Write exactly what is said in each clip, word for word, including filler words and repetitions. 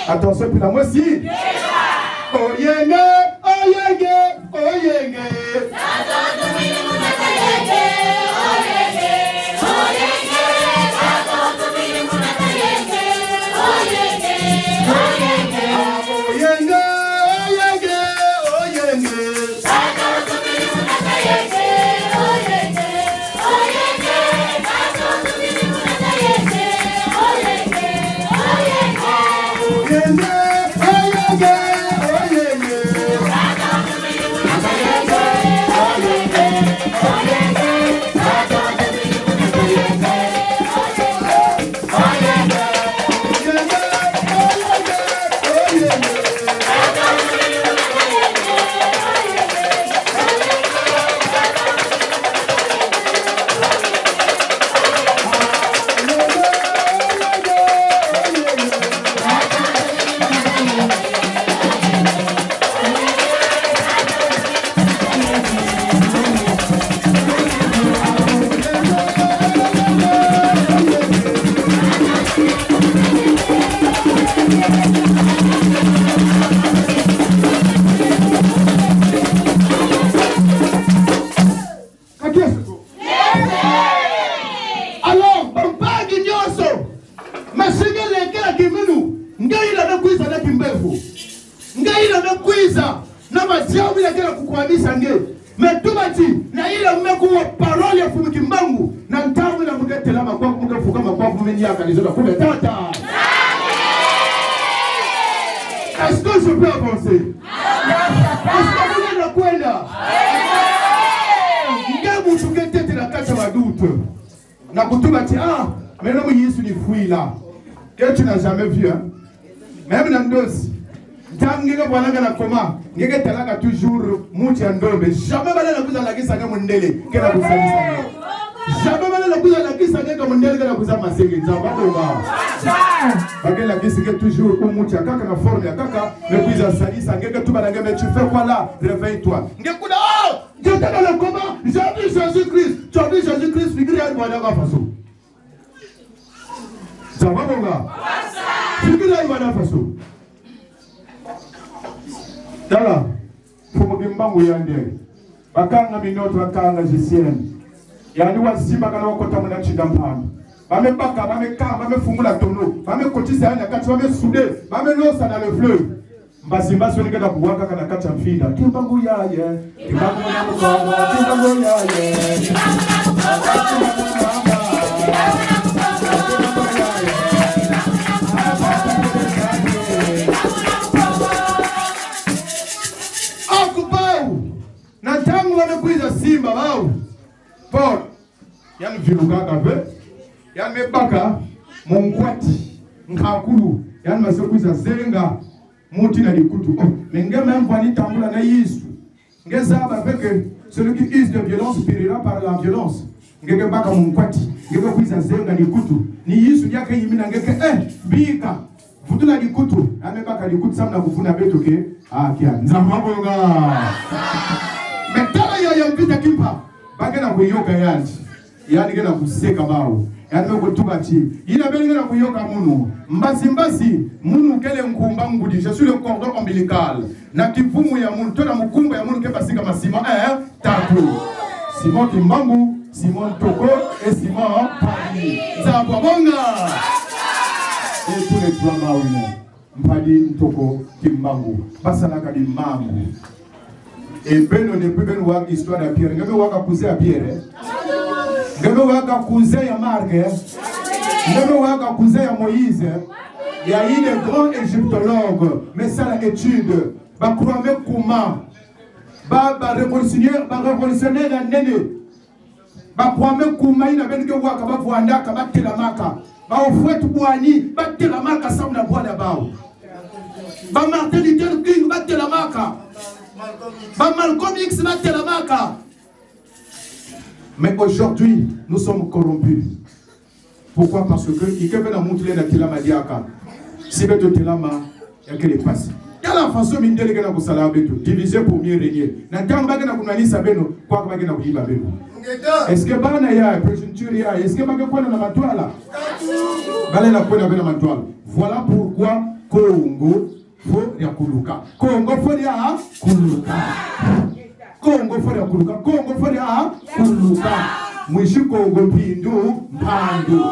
Attention, pila mwesi. Oyenge, oyenge, oyenge. Oyenge, oyenge, oyenge. Alors, bampangi nyonso, masinga lekela kiminu, nge ila mekwiza na kimbevo. Nge ila mekwiza na madiambu ila kela kukwamisa nge. Me tuba ti, na ila mekuwa parole ya Mfumu Kimbangu, na ntangu ila muke telama kwaku, muke fukama kwaku, meni yaka ni zona kube tata. Est-ce que je peux avancer? Est-ce que muke na kwenda? Nge muntu ke tete na kati ya madoute. Na kutuba ti, ah, mais non, Yesu ni fwila. Que tu n'as jamais vu, hein? Même na ndozi. Ntangu nge ke bwanaka na coma, nge ke talaka toujours muti ya ndombe. Jamais balenda kwiza lakisa nge mundele ke na kusalisa nge. Jamais balenda kwiza lakisa nge ka mundele ke na kwiza maseke. Nzambi abonga. Ba ke lakisa nge toujours muti ya nkaka na forme ya nkaka, me kwiza salisa nge, ke tuba na nge, mais tu fais quoi là? Réveille-toi. Nge kuna, oh! J'étais dans le coma, j'ai vu Jésus-Christ. Tu as vu Jésus-Christ, figure ya bwana ka faso. Nzambi abonga. Figure ya bwana faso. Tala, Mfumu Kimbangu yandi. Bakanga minoto, bakanga zisieni. Yandi wasimbakana wakota muna nsi ya mpamba. Ba me baka, ba me kanga, ba me fungula tonneau, ba me kotisa yandi na kati, ba me souder, ba me losa dans le fleuve. Mbasi mbasi oni ke na kuwaka kaka na kati ya mfinda. Kimbangu yaye, Kimbangu na Mukongo, Kimbangu yaye. Aku bau, na ntangu ba me kwiza simba bau. Bon, yandi vilukaka ve, yandi me baka munkwati, nkakulu, yandi mase kwiza zenga muti na likutu. Oh, mais nge me mvwani tambula na Yesu. Nge zaba ve que celui qui use de violence paiera par la violence. Nge ke baka munkwati, nge ke kwiza zenga likutu. Ni Yesu diaka yimina nge ke, eh, bika. Vutula likutu, yandi me baka likutu samu na kuvuna beto ke, ah, kia. Nzambi abonga. Mais tala ya, ya Mvita Kimpa, ba ke na kuyoka yandi. Yandi ke na kuseka bau. Yandi me kutuba ti, yina beno ke na kuyoka munu. Mbasi mbasi, munu kele nkumbu ngudi, je suis le cordon ombilical. Na kivumu ya munu, to na mukumbu ya munu ke basika ma Simon, eh, tatu. Simon Kimbangu, Simon Ntoko, et Simon Mpadi. Nzambi abonga. Et tous les trois Maoris, Mpadi, Ntoko, Kimbangu. Ba salaka bimbangu. Et beno, depuis beno waka histoire ya Pierre. Nge me waka cousin ya Pierre, eh? Nge me waka cousin ya Marc, eh? Nge me waka cousin ya Moïse, eh? Il y a eu des grands égyptologues, me sala étude. Ba croix me kuma. Ba, ba révolutionnaire, ba révolutionnaire ya nene. Ba Kwame Nkrumah, yina beno ke waka ba vwandaka, ba telamaka. Ba Houphouët-Boigny, ba telamaka samu na bwala ya bau. Ba Martin Luther King, ba telamaka. Ba Malcolm X, ba telamaka. Mais aujourd'hui, nous sommes corrompus. Pourquoi? Parce que i ke ve na muntu lenda telama diaka. Si beto telama, ya kele mpasi. Tala façon mindele ke na kusala beto. Diviser pour mieux régner. Na ntangu ba ke na kunwanisa beno, kwa ba ke na kuyiba beno. Est-ce que bana ya, progéniture ya, est-ce que ba ke kwenda na matwala? Ba lenda kwenda ve na matwala. Voilà pourquoi Kongo fo diakuluka. Kongo fo diakuluka. Kongo fo diakuluka. Kongo fo diakuluka. Mwisi Kongo mpindu mpandu.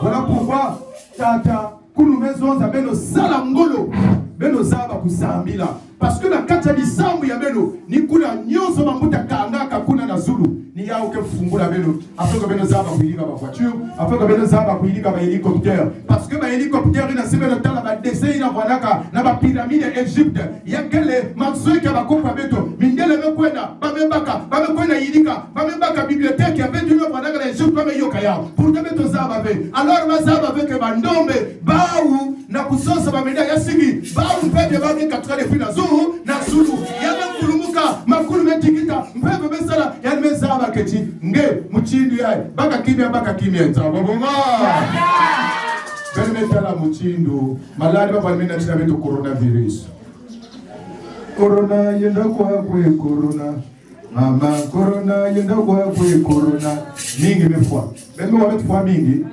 Voilà pourquoi, tata, kulu me zonza beno sala ngolo, beno zaba kusambila. Parce que na kati ya bisambu ya beno, ni kuna nyonso bambuta kangaka kuna na zulu, ni yawu ke fungula beno. Afin que beno zaba kuyidika ba voiture, afin que beno zaba kuyidika ba hélicoptère. Parce que ba hélicoptère yina, si beno tala ba dessin yina vwandaka na ba pyramide ya Egypte, ya kele mazoeko ya bankoko ya beto. Mindele me kwenda, ba me baka, ba me kwenda yidika, ba me baka bibliothèque ya beto yina vwandaka na Egypte, ba me yoka yawu. Pourtant beto zaba ve. Alors ba zaba ve que bandombe bawu na kusosa ba médaille ya siki, bawu mpe bia ba ke katuka depuis na zu-, na zulu. Ya me kulumuka, makulu me tikita, mpe bia me sala, ya me zaba keti, nge, mutindu yayi, baka kimia, baka kimia, nza, baba, ma. Beno me tala mutindu, maladi ba kwa mena tina beto coronavirus. Corona, yenda kwakwe, corona. Mama, corona, yenda kwakwe, corona. Mingi mefwa. Beno me wa beto fwa mingi.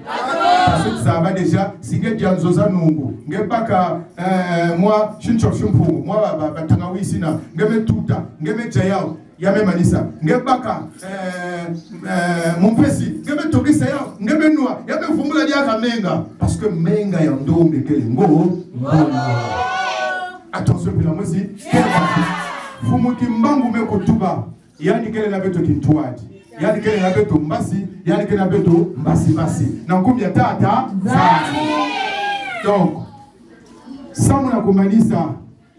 Parce que tuzaba déjà, si nge dia nzo za nungu, nge baka, eh, mwa shincho shimpungu, mwa ba, ba, ba tangawisi na, nge me tuta, nge me dia yawu, ya me manisa, nge baka, eh, eh, mumpesi, nge me tokisa yawu, nge me nwa, ya me vumbula diaka menga. Parce que menga ya ndombe kele ngo, ngo. Attention, pila mwisi. Mfumu Kimbangu me kutuba. Yandi kele na beto kintwadi. Yandi kele na beto mbasi. Yandi kele na beto mbasi mbasi. Na nkumbu ya tata Nzambi. Donc, samu na kumanisa,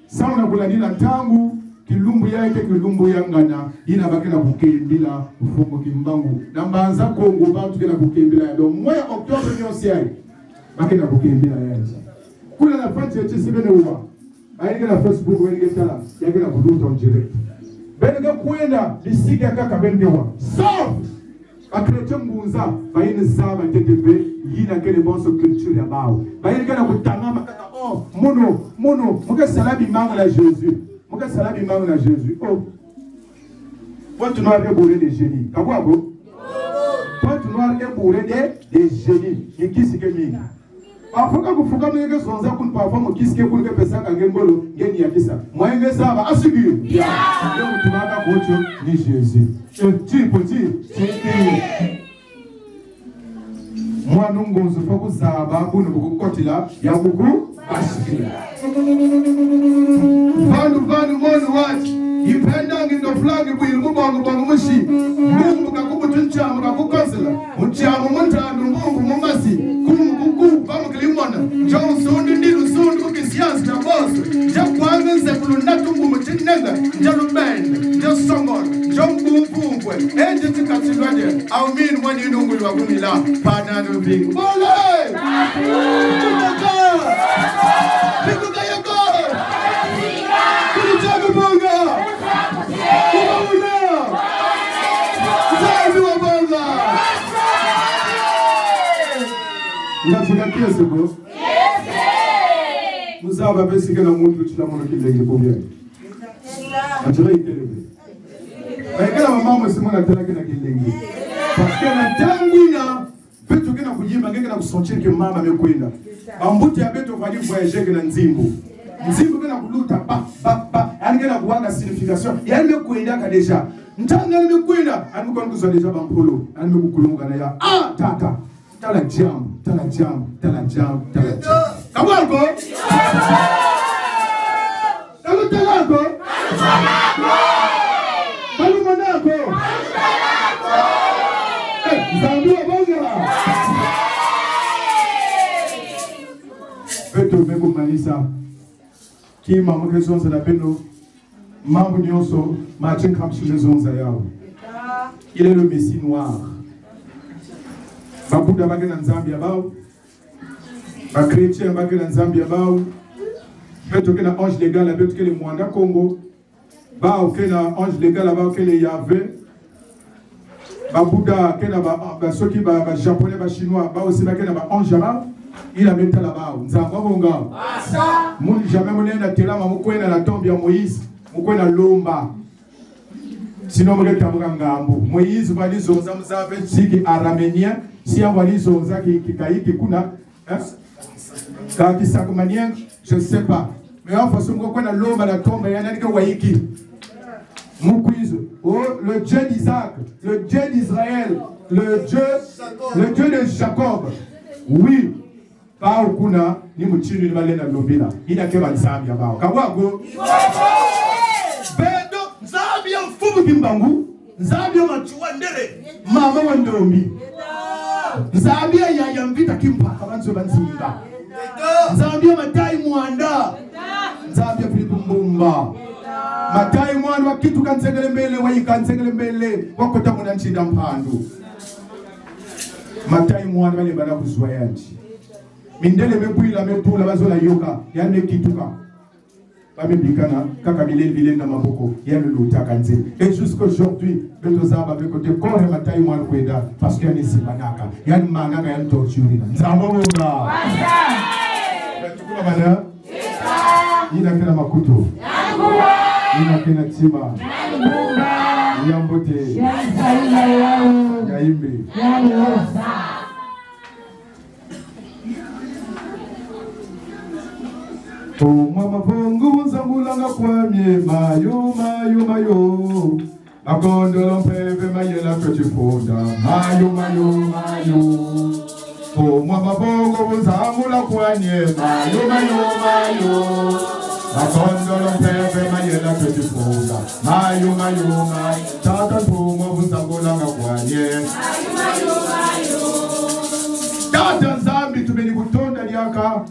samu na kulandila ntangu, kilumbu ya ke kilumbu ya ngana, yina ba ke na kukembila Mfumu Kimbangu. Na Mbanza Kongo, bantu ke na kukembila yawu. Donc, mwa ya octobre nyonso yayi, ba ke na kukembila yawu. Kuna na page ya tisi beno wa. Bayirika na Facebook, bayirika tala, ya ke na kuluta en direct. Beno ke kwenda, bisika kaka beno ke wa. Sauf ba chrétien ngunza, bayina zaba ntete ve, yina kele bonso culture ya bawu. Bayirika na kutangama kaka, oh, munu, munu, mu ke sala bimangu na Jésus. Mu ke sala bimangu na Jésus. Oh. Pointe-Noire est bourrée de génies. Ka bwa ko? Pointe-Noire est bourrée de, de génies. Ni kisi ke mingi. Parfois, ka kufuka mu nge ke zonza kuna, parfois mukisi ke kuna ke pesaka nge ngolo, nge niyakisa. Mwa nge zaba, asiki. Ya. Nge mutumaka kotio ni Jésus. Eh, tipo, ti, ti, ti. Mwana ngunza fo kuzaba, kuna bu kukotila, ya kuku, asiki. Vanu, vanu, monu wati. Ipenda ngindo flangi bwiri mu bongo bongo musi. Mbumbu kakubutu ntiamu kakukozela. Mu ntiamu mu ntandu mbumbu mu masi. Kumu kuku bamu kilimona. Njo nsundu ndilu nsundu kukisiansi na boso. Njo kwame nsekulu natu mbumu tinenga. Njo lubende. Njo songolo. Njo mbumbu mbwe. Eje tikati lwade. Aumini mwani nungulu wa kumila. Pana nubingu. Bole! Tutoka! Tutoka yako! Kuli chaku bonga! Ubauna! Zazi wa bonga! Ngati ka kiese ko? Muzaba besi kena muntu tina mono kilenge ko bien. Atira itelebe. Bayekala mama mwe si mona tala kena kilenge. Parce que na ntangu yina, beto ke na kuyimba, nge ke na kusentir que mama me kwenda. Bambuta ya beto bali voyager ke na nzimbu. Nzimbu ke na kuluta, ba, ba, ba. Yandi ke na kuwaka signification. Yandi me kwendaka déjà. Ntangu yandi me kwenda, yandi me kwenda kuzwa déjà bampolo. Yandi me kukulumuka na ya. Ah, tata. Tala diambu, tala diambu, tala diambu, tala diambu. Ka bwa ko? Ka lutala ko? Ka lumona ko? Eh, Nzambi wa bonga. Beto me kumanisa. Kima mu ke zonzela beno. Mambu nyonso, Martin Kamshi me zonza yawu. Il est le Messie noir. Babuda ba ke na nzambi ya bawu. Ba chrétien ba ke na nzambi ya bawu. Beto ke na ange légal ya beto kele Mwanda Kongo. Bawu ke na ange légal ya bawu kele Yahvé. Babuda ke na ba, ba, soki ba, ba japonais, ba chinois, bawu aussi ba ke na ba ange ya bawu. Yina me tala bawu. Nzambi wa bonga. Mu jamais mu lenda telama mu kwenda na tombe ya Moïse. Mu kwenda lomba. Sinon mu ke tambuka ngambu. Moïse vwali zonza mu zaba ti ki araméen. Si ya vwali zonza ki, ki kayiki kuna. Hein? Ka kisaka maniang, je sais pas. Mais wa façon ko kwena lomba na tomba ya nani ke wayiki. Mukwizu. Oh, le Dieu d'Isaac, le Dieu d'Israël, le Dieu, le Dieu de Jacob. Oui. Bawu kuna ni mutinu ni balenda lombila. Ina ke ba Nzambi ya bawu. Ka bwa ko? Beto, Nzambi ya Mfumu Kimbangu. Nzambi ya Matsoua Ndele, mama wa ndombi. Nzambi ya Yaya Mvita Kimpa, ka bantu ba Nzimba. Nzambi ya Matayi Muanda. Nzambi ya Philippe Mbumba. Matayi Muanda wakituka nzengele mbele, wayika nzengele mbele, wakota muna ntinda mpandu. Matayi Muanda balembana kuzwa yandi. Mindele mebwila, metula, bazola yoka, yandi mekituka. Ba mebikana, kaka bilele bilele na maboko, yandi lutaka nze. Et jusqu'aujourd'hui, beto zaba beko te kore Matayi Muanda kwenda, parce que yandi simbanaka, yandi mangaka, yandi torturaka. Nzambi wonga. Beto kuma bana. Ina kena makutu. Ina kena ntima. Ya mbote. Ya imbi. Ntomwa mavongo zangulanga kwamie, mayo, mayo, mayo. Makondolo mpeve mayela tweti funda, mayo, mayo, mayo. Ntomwa mavongo zangula kwamie, mayo, mayo, mayo. Makondolo mpeve mayela tweti funda, mayo, mayo, mayo. Tata ntomwa zangulanga kwamie. Tata Nzambi, tumeni kutonda diaka.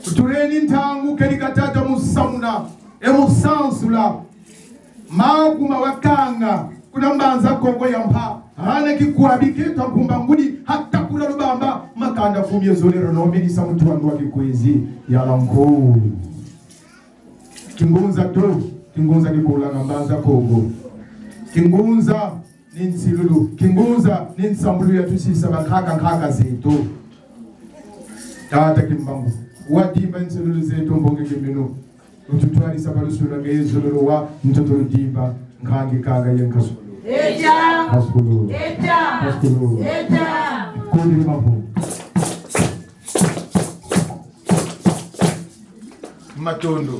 Kutuleni ntangu kedika tata mu samuna, e mu sansula. Maku ma wakanga, kuna Mbanza Kongo ya mpa. Hana kikwabi ke ta nkumba ngudi, hatakula lubamba, makanda fumi ezole rono, menisa mutu wandu wa kikwezi, ya lanko. Kingunza tu, kingunza kikulanga Mbanza Kongo. Kingunza ni nsilulu, kingunza ni nsambulu ya tusisa bankaka nkaka zeto. Tata Kimbangu, wadimba nsilulu zeto mbongi kiminu. Ututwalisa balusula ngezululu wa ntoto ludimba, nkangi kanga ye nkasulu. Eta! Nkasulu. Eta! Nkasulu. Eta! Kodi ni mapu. Matondo.